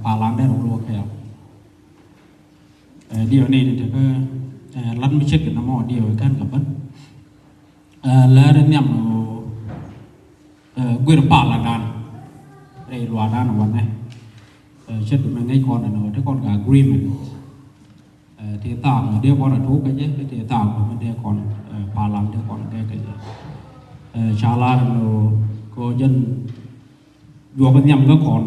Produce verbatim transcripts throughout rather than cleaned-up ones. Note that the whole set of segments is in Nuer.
Palan dee rɔ wä kɛɛl. Ɛ, diɛw ni ni tekɛ, ɛ, lat mi ce̱tkɛ nɔmɔ diɛw kɛn kɛ ben. Ɛ, lɛr nhiam ni ɣöö, ɛ, guir palandan rɛy luaakdan wanɛ. Ɛ, ce̱tkɛ mɛ ŋäc kɔn ni ɣöö te kɔn kɛ agreement. Ɛ, ti thaak mi dee kɔn a tuuk kɛ jɛ, ti thaak mi dee kɔn, ɛ, palan dee kɔn kɛ kɛ jɛ. Ɛ, ca lar ni ɣöö kɛ ɣöö jɛn juɔk nhiam kä kɔn.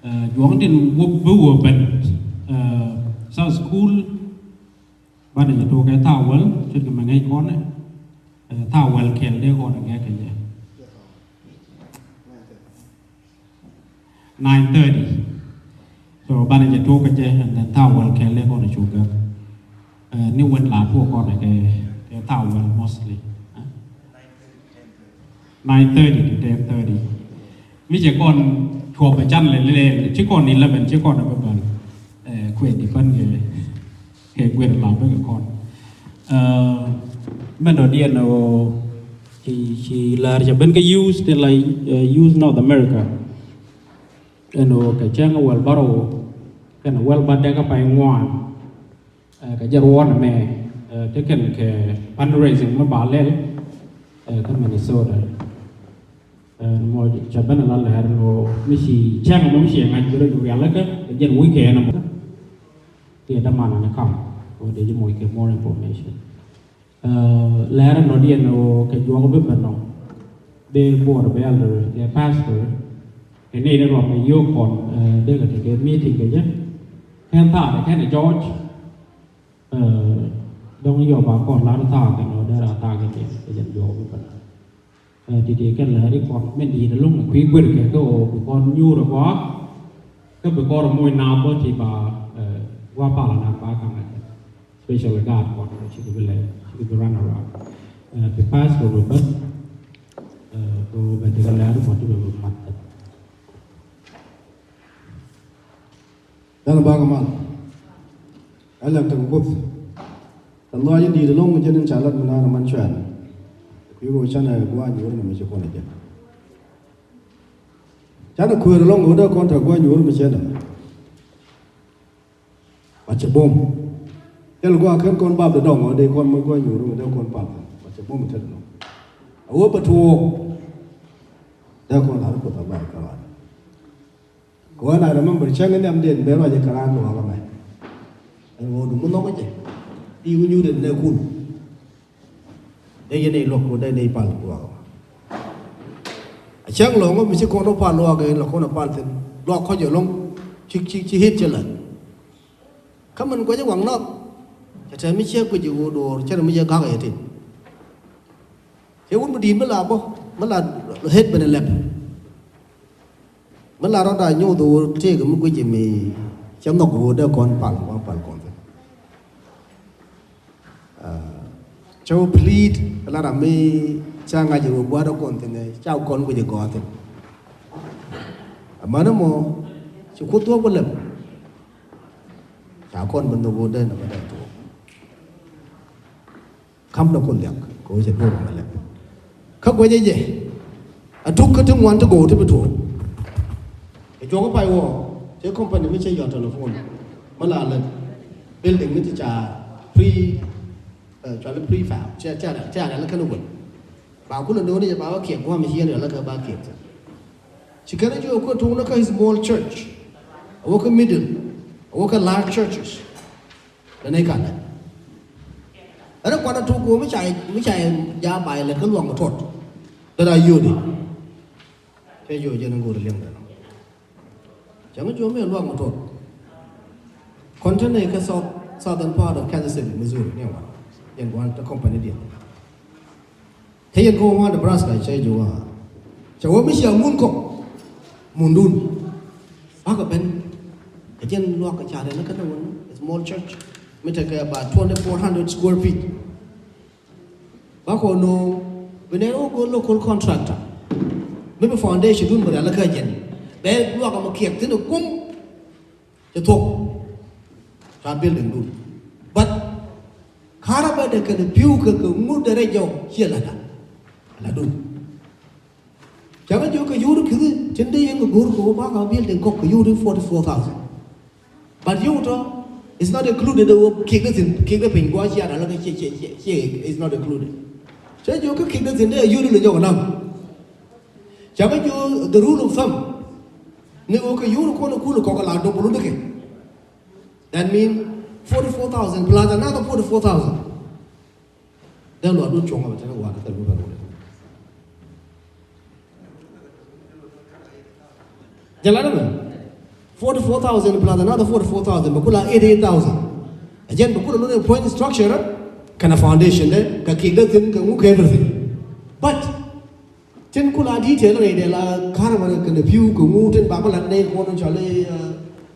Ɛ, juɔk tin wä bi wä ben, ɛ, sa school banɛ jɛ tuuk kɛ thaak wäl, ce̱tkɛ mɛ ŋäc kɔn, ɛ, thaak wäl kɛl dee kɔn kɛ kɛ jɛ. Nine thirty. So banɛ jɛ tuuk kɛ jɛ, and then thaak wäl kɛl dee kɔn cu gäk. Ɛ, ni wen la tuɔk kɔn kɛ, kɛ thaak wäl mostly. Ɛ? Nine thirty to ten thirty. Mi cɛ kɔn cuɔp ɛ can lɛ lɛ lɛ, ci kɔn eleven, ci kɔn ɛ bä bäl. Ɛ, kuɛ di pän kɛ, kɛ guer la bä kɛ kɔn. Ɛ, mɛn dɔ diɛn ɔ, ci, ci lar cɛ ben kɛ use, tin la, ɛ, use North America. Ɛn ɣöö kɛ cäŋ wäl bärɔw kɛnɛ wäl bädäk kä pay ŋuan. Ɛ, kɛ jɛ ruɔ̱n ɛmɛ, ɛ, te kɛn kɛ fundraising mi ba lɛl, ɛ, kä Minnesota. Ɛ, mɔ cɛ ben ala lɛr ni ɣöö mi ci cäŋ mɔ mi ci ŋa̱c bi rɔ rialikä kɛ jɛn weekend ɛmɔ. Kiɛ däman ni kam ɣöö dee ji̱ moc kɛ more information. Ɛ, lɛr ɛnɔ diɛn ɣöö kɛ juɔk bi ben nɔ. Dee buɔɔr bi elder kɛ pastor kɛ nɛy ni rɔm kɛ yio̱o̱k kɔn, ɛ, dee kɛ tekɛ meeting kɛ jɛ. Kɛn thaak kɛn ɛ George. Ɛ, dɔ̱ŋ yɔ ba kɔn lar thaak kɛn ɣöö dee raa thaak kɛ jɛ kɛ jɛn juɔk bi ben nɔ. Ɛ, ti̱ti̱ kɛn lɛ ri kɔn min di̱i̱t ɛlɔ̱ŋ ɛ kui̱ guer kɛ kɛ ɣöö bi kɔn nyuur ɛ gɔaa. Kä bi kɔn rɔ moc naath bä ti ba, ɛ, gua̱a̱th pal ɛ naath ba ka̱n ɛ kɛ. Especially gaat kɔn ɛ cikɛ bi lɛ, cikɛ bi run around. Ɛ, bi pastor bi bäth. Ɛ, kɛ ɣöö bɛ tekɛ lɛr kɔn ti bɛ bi math kɛ. Dɛn bakɛ mal. Ɛ lɛm tekɛ Kuoth. Kɛ lɔaac in di̱i̱t ɛlɔ̱ŋ mi jɛn in ca lat mi naan ɛ man cuɛɛn. Kui̱ ɣöö canɛ gua̱a̱c nyuur ni mi ci kuɔn ɛ jɛn. Canɛ kuëër ɛlɔ̱ŋ ɣöö dee kɔn te gua̱a̱c nyuur mi cɛn ɛ. Ba cɛ bom. Thil gua̱a̱k ken kɔn bap dee dɔŋ ɣöö dee kɔn mi gua̱a̱c nyuur mi dee kɔn pal. Ba cɛ bom tet ɛlɔ̱ŋ. A ɣöö bɛ tuɔɔk. Dee kɔn lar Kuoth a bap kɛ raan. Kɛ ɣöö na remember cäŋ in nhiamdiɛn ben ruac kɛ raan luaak ɛmɛ. Ɛn ɣöö du mi nhɔk jɛ. Di wi̱ny wut in nɛ kun. Dee yɛn i̱ luɔk ku dee ni pal luaak ɛmɛ. A cäŋ lɔ̱ŋ mi ci kɔn wä pal luaak in lɔ kɔn a pal thi̱n. Luaak kɔc ɛlɔ̱ŋ ci, ci, ci hit ci lät. Kä min gua̱c i̱ waŋ nɔth. Cɛ tɛm mi ciɛ guic i̱ ɣöö duɔ̱ɔ̱r cɛ rɛ mi ciɛ ga̱k ɛ yɛ tin. Cɛ wut mi di̱i̱t mi la bä mi la het ben ɛ lɛp. Mi la rɔ̱da nyoth ɣöö tëëkɛ mi guic mi cɛ nhɔk ɣöö dee kɔn pal kɔn pal kɔn thi̱n. Cɛ wä plead la ram mi ca ŋa̱c ɣöö gua̱a̱r dee kɔn thi̱n ca kɔn guic gɔaa thi̱n. Amäni mɔ ci Kuoth thuɔ̱k bä lɛp. Ca kɔn bä nhök ɣöö dee nɛ bä dee thuɔ̱k. Ka̱m dee kun liak kɛ ɣöö cɛ duɔ̱ɔ̱p ɛmɛ lɛp. Kä guɛcɛ jɛ a tuk kä ti ŋuan ti go̱o̱k ti bi tuɔɔk. Kɛ juɔk kä pay wä cɛ company mi cɛ yɔt telephone mi la lät building mi ti ca pre, ɛ, cuali prefab cɛ, cɛ, cɛ rial kɛn wä. Ba kulɛ no̱o̱ni jɛ ba wä kiɛk gua̱a̱m cieen rial kɛ ba kiɛk. Ci kɛn jiök kä tuŋ ni kä small church. A wä kä middle, a wä kä large churches. Lɛ nɛy kanɛ. Ɛn kuan a tuk ɣöö mi ca, mi ca ja bay lɛ kä luaŋ mi tuɔt. Dee daa yio̱o̱ni. Cɛ jiök jɛn in go̱o̱r liɛŋdɛ. Cɛ mi jiök mi luaŋ mi tuɔt. Kɔn te nɛy kä south, southern part of Kansas City, Missouri ni wan. Jɛn gua̱n te company diɛn. Kä yɛn kä Omaha, Nebraska, cɛ jiök a cɛ wä mi cia mun kɔk mundun. Bakɔ ben kɛ jɛn luak kɛ ca rɛn kä ni wun small church mi tekɛ about twenty four hundred square feet. Bakɔ no̱o̱ŋ bi nɛn wä go̱o̱r local contractor mi bi foundation dun bi rial kä jɛn bɛ luak mɔ kiɛk thin ɛ kum. Cɛ thuɔ̱k ca building dun. But ka̱rä bä dee kɛn pi̱w kɛ kɛ ŋut dee rɛc jɔw ciɛ la̱tda. La̱tdun. Cäŋ a jiök kɛ yio̱w ti ki̱thi tin dee yɛn kɛ go̱r kɛ wä bak a building kɔk kɛ yio̱w ti forty four thousand. But yio̱w tɔ, it's not included ɛ wä kiɛk dee thi̱n, kiɛk dee piny gua̱a̱th ciaŋ ala kɛ cie cie cie cie, it's not included. Cä jiök kä kiɛk dee thi̱n dee a yio̱w ti lɛ jɔk ɛ la̱m. Cäŋ a jiök the rule of thumb ni ɣöö kɛ yio̱w ti kuɔn ɛ kul kɔk ala duɔ̱p lundä kɛ. That mean forty four thousand plus another forty four thousand. Dee luaak dun cuɔ̱ŋ a bɛ tɛn ɛ wa̱a̱ kɛ thil mi bɛ run. Jɛ lat ɛmɛ forty four thousand plus another forty four thousand bɛ kula eighty eight thousand. Ɛ jɛn bɛ kula lundɛ point structure kɛnɛ foundation dɛ kɛ kiɛk dee thi̱n kɛ ŋu kɛ everything. But tin kula detail rɛy dɛ la ka̱r mɛ kɛnɛ pi̱w kɛ ŋu tin ba bä lat nɛ kuɔn cɔl i̱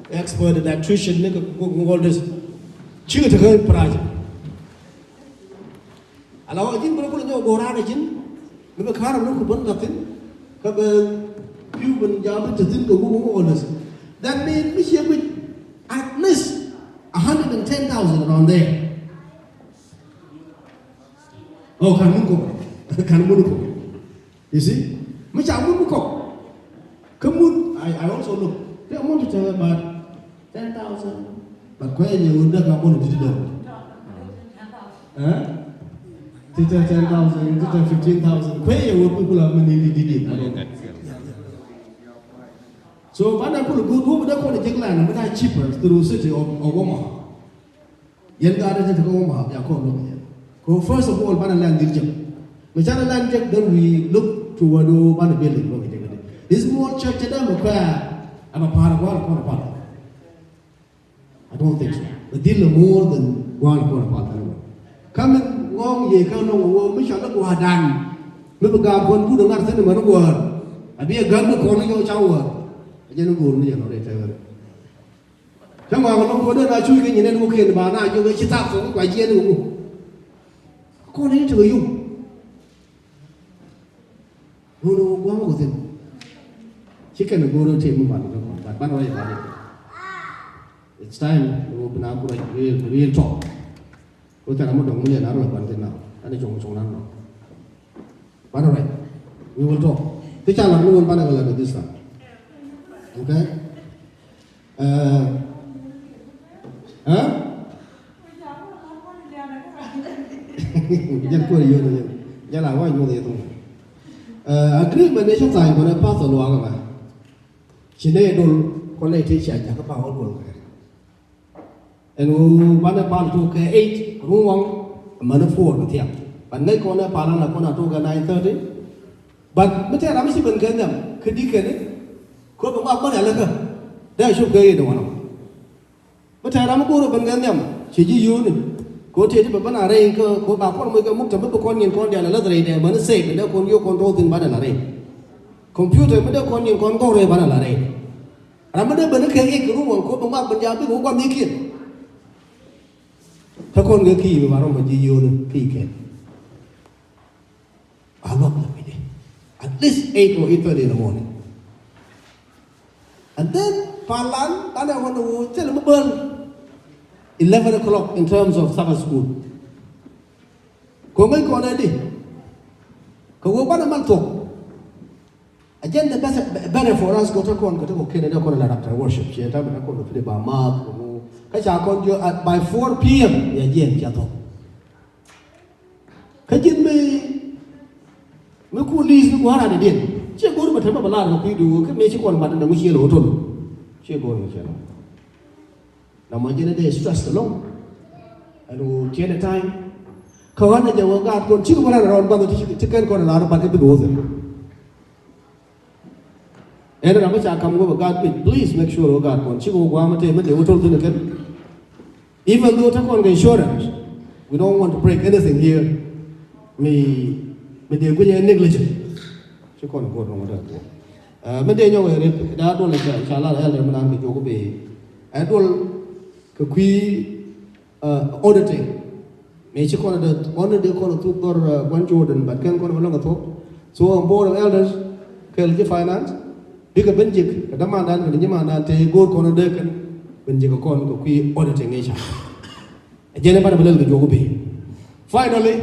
expert electrician ni kɛ ŋu all this. Cikɛ tekɛ project. Ala wä ji̱n bä kula nyɔk go̱o̱r raan ji̱n mi bɛ ka̱r mɛ ku bän lat thi̱n kɛ bɛ pi̱w bän jam bi te thi̱n kɛ ŋu ŋu all this. That mean mi ciɛ guic at least a hundred and ten thousand around there. Oh, ka̱n mun kɔk. Ka̱n mun kɔk. You see? Mi ca mun kɔk. Kä mun, I, I also look. Te mun ti te about ten thousand. But kuɛ yɛ wä dee ka mun ti ti dee. Eh? Ti te ten thousand, ti te fifteen thousand. Kuɛ yɛ wä kukula mun ni di di di. So banɛ kul go̱o̱r wä bi dee kɔn jek lan bi dee cheaper through city of, of Omaha. Yɛn gaat ti ti kɛ wä ma bia kɔn lo̱k yɛn. Ko first of all banɛ land jek. Mi canɛ land jek, then we look toward wä banɛ building lo̱k jek. This small church ti dee mɛ kɔɛ a mɛ pa̱a̱r gua̱a̱r kɔn pal. I don't think so. Bɛ dhil more than gua̱a̱r kɔn pal than wä. Kamin ŋɔŋ yɛ kä nɔŋ wä mi canɛ gua̱a̱r dan. Mi bi gaat kɔn but ŋa̱r thin mɛ ni gua̱a̱r. A bi a gaat mi kɔn ni yɔ ca wä. A jɛn ni go̱o̱r ni yɛn ɔ rɛy tɛwɛr. Cä ŋɔak lo̱ŋ ko̱dɛ na cuc kɛ nyin ɛn wä kɛn ba na jiök ɛ ci thak thok kua jiɛn wä ŋu. Kɔn ni tekɛ yum. Go̱o̱r wä gua̱a̱m wä thi̱n. Ci kɛn go̱o̱r wä tëë mi ban kɛ kɔn, but ban wä yɛ ban yɛ. It's time wä bi na ku rɛc real, real talk. Wä thɛn amä dɔ̱ŋ mi lɛ na rɔ ban thi̱n na. Ani cuɔ̱ŋ cuɔ̱ŋ na rɔ. Banɛ ruac. We will talk. Ti ca lat ni wun banɛ kɛ lat this time. Okay? Uh, huh? Jɛn kuɔr yio̱n ni jɛn. Jɛn a wa nyuɔth yɛ thun. Uh, agreement ni ci tha̱a̱ny kɔnɛ path ɔ luaak ɛmɛ. Ci nɛ dol kɔnɛ ti cia jakä pa wä duɔl kɛ. Ɛn ɣöö banɛ pal tok kɛ eight ruŋ waŋ, amäni four kɛ thiaŋ. But ŋäc kɔn ɛ pal an a kɔn a tok kɛ nine thirty. But mi tɛɛr ram mi ci ben kɛ nhiam kä di kɛn i̱ ko̱ bɛ ŋɔak bä rialikä. Dee a cop kɛ eight wanɔ. Mi tɛɛr ram mi go̱o̱r ben kɛ nhiam ci ji̱ yio̱o̱ni. Ko̱ tëë ti bɛ ben a rɛy kä ko̱ ba kɔn moc kɛ muk tɛm mi bi kɔn nyin kɔn diaal a läth rɛy dɛ amäni safe dee kɔn yio̱o̱k kɔn tok thi̱n banɛ la rɛy. Computer mi dee kɔn nyin kɔn gɔ̱r rɛy banɛ la rɛy. Ram mi dee ben ni kɛ ŋic kɛ rum waŋ ko̱ bɛ ŋuak ben jam bikɛ wä gua̱n nhikiɛn. Te kɔn kɛ ki̱i̱ mi ba rɔm bɛ ji̱ yio̱o̱ni ki̱i̱ kɛn. A luak lɛ mi di. At least eight or eight thirty in the morning. And then palan banɛ wä ni wä thilɛ mi bäl eleven o'clock in terms of Sabbath school. Ko̱ ŋäc kɔn ɛ di kɛ wä banɛ mal thuɔ̱k. A jɛn the best, better for us kɛ te kɔn kɛ te kɔ kɛn dee kɔn la rap ta worship. Ciɛ ta bɛ kɔn kɛ ba math kɛ mu. Kä ca kɔn jiɔ at by four p.m. ya jiɛn ca thɔ. Kä ji̱n mi mi ku li̱i̱s ni gua̱a̱r a dee diɛn. Ciɛ go̱r bɛ te bɛ lar kɛ kui̱ duuk kä mi ci kɔn mat ni dee mu ciɛ lɛ hotel. Ciɛ go̱r mi ciɛ lɛ. Na mɔ jɛn dee stress along. Ɛn ɣöö tiɛt ɛ time. Kä ɣän ɛ jɛ wä gaat kɔn cikɛ bä rɛn rɔɔn bath ti kɛn kɔn ɛ la̱r bath i̱ bi do̱o̱th ɛ. Ɛn ram mi ca kam wä bä gaat kui̱c, please make sure wä gaat kɔn cikɛ wä gua̱a̱m ɛ tëë mi dee wä to̱l thi̱n ɛ kɛn. Even though te kɔn kɛ insurance, we don't want to break anything here. Mi mi dee guic ɛ negligent. Ci kɔn ɛ go̱r nɔmɔ dee guɔ. Ɛ mi dee nyɔk ɛ ret daa duɔl ɛ ca ca lar ɛ lɛ mi naan kɛ juɔk i̱ bëë. Ɛ duɔl kɛ kui̱ Ɛ, auditing. Mëë ci kɔn dee, kɔn dee kɔn thuk dhɔr, ɛ, gua̱n Jordan, but kɛn kɔn bä lɔŋ a thok. So, board of elders, kɛl ji̱ finance, bikɛ ben jek kɛ dämandan kɛ nyimandan te go̱o̱r kɔn dee kɛn ben jek kɔn kɛ kui̱ auditing i̱ ca. Ɛ jɛn ɛ banɛ bä lɛl kɛ juɔk i̱ bëë. Finally,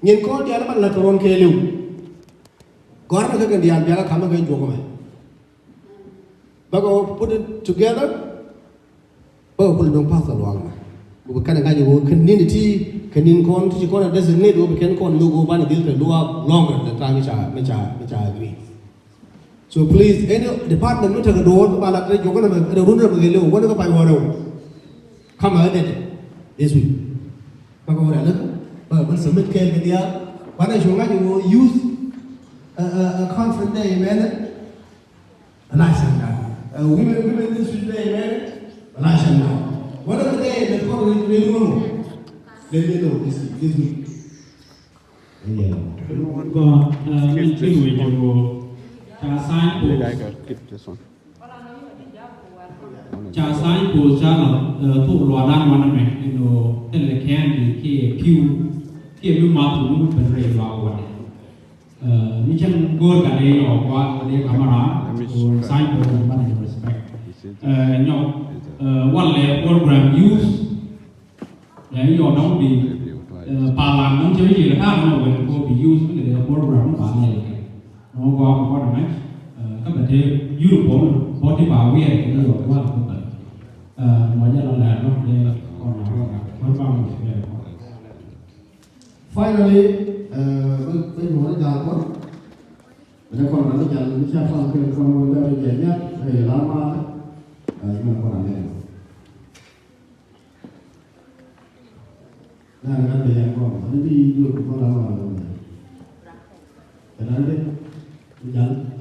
nyin kɔn diaal ɛ banɛ la̱t kɛ ruɔ̱n kɛɛliw. Gɔ̱a̱r ni kä kɛn diaal biakä ka̱m kä juɔk mɛ. Bäkɛ put it together. Bäkɛ kul dɔ̱ŋ pastor luaak mɛ. Bä kɛn ŋa̱c ɣöö kɛn ni̱n ti kɛn ni̱n kɔn ti ci kɔn a designate ɣöö bi kɛn kɔn lo̱k ɣöö banɛ dhil kɛ luaak longer than time mi ca mi ca mi ca agree. So please, any department mi tekɛ do̱r ba la kɛ juɔk mɛ ɛ dee run mɛ kɛ leo wä ni kä pay wä rɛw. Kamɛ ɛ dee this week. Bäkɛ wä rɛl bä bä submit kɛɛl kɛ diaal banɛ cu ŋa̱c ɣöö youth ɛ ɛ ɛ conference day mɛnɛ. Bɛ la cäŋ da̱a̱n. Ɛ, women, women this week day, mɛn. Bɛ la cäŋ da̱a̱n. Whatever day, let God reveal, reveal, reveal, let me know this, this week. Yeah. Gɔaa, ɛ, min tin wec ɛ ɣöö ca sign post. Ca sign post ca lɔ, ɛ, thok luaakdan wanɛ mɛ, ɛn ɣöö thilɛ kɛn di kiɛ pi̱w, kiɛ mi math mi ben rɛy luaak wanɛ. Ɛ, mi cäŋ go̱o̱r ka dee yɔ gua̱a̱th ka dee ka̱m around ko sign board ni mani respect. Ɛ, nyɔk, ɛ, walɛ program youth. Ɛ, yɔ dɔ̱ŋ bi, ɛ, palan dɔ̱ŋ cɛ bi yel ta̱a̱ nɔ wɛn ko bi youth mi dee program mi ba lɛ kɛ. Nɔ gua̱a̱th kɔn mɛ, ɛ, kä bɛ te uniform bɔti ba wiɛr kɛ yɔ gua̱a̱th kɛ bɛ. Ɛ, mɔ jɛ lɔ lɛ dɔ̱ŋ dee kɔn mɛ kɔn ba mɛ. Finally, ɛ, bä, bä nyuɔ̱n ja̱a̱l kɔn. Bä dee kɔn ran ni ja̱a̱l ni ca fan kɛ kɔn wä bä rɛ jɛ nyat, bä yɛ la ma, ɛ, mɛ kɔn ran nɛ. Na ran bɛ yɛ kɔn, ni bi yur kɔn ran ma. Kɛ ran dɛ, ja̱a̱l.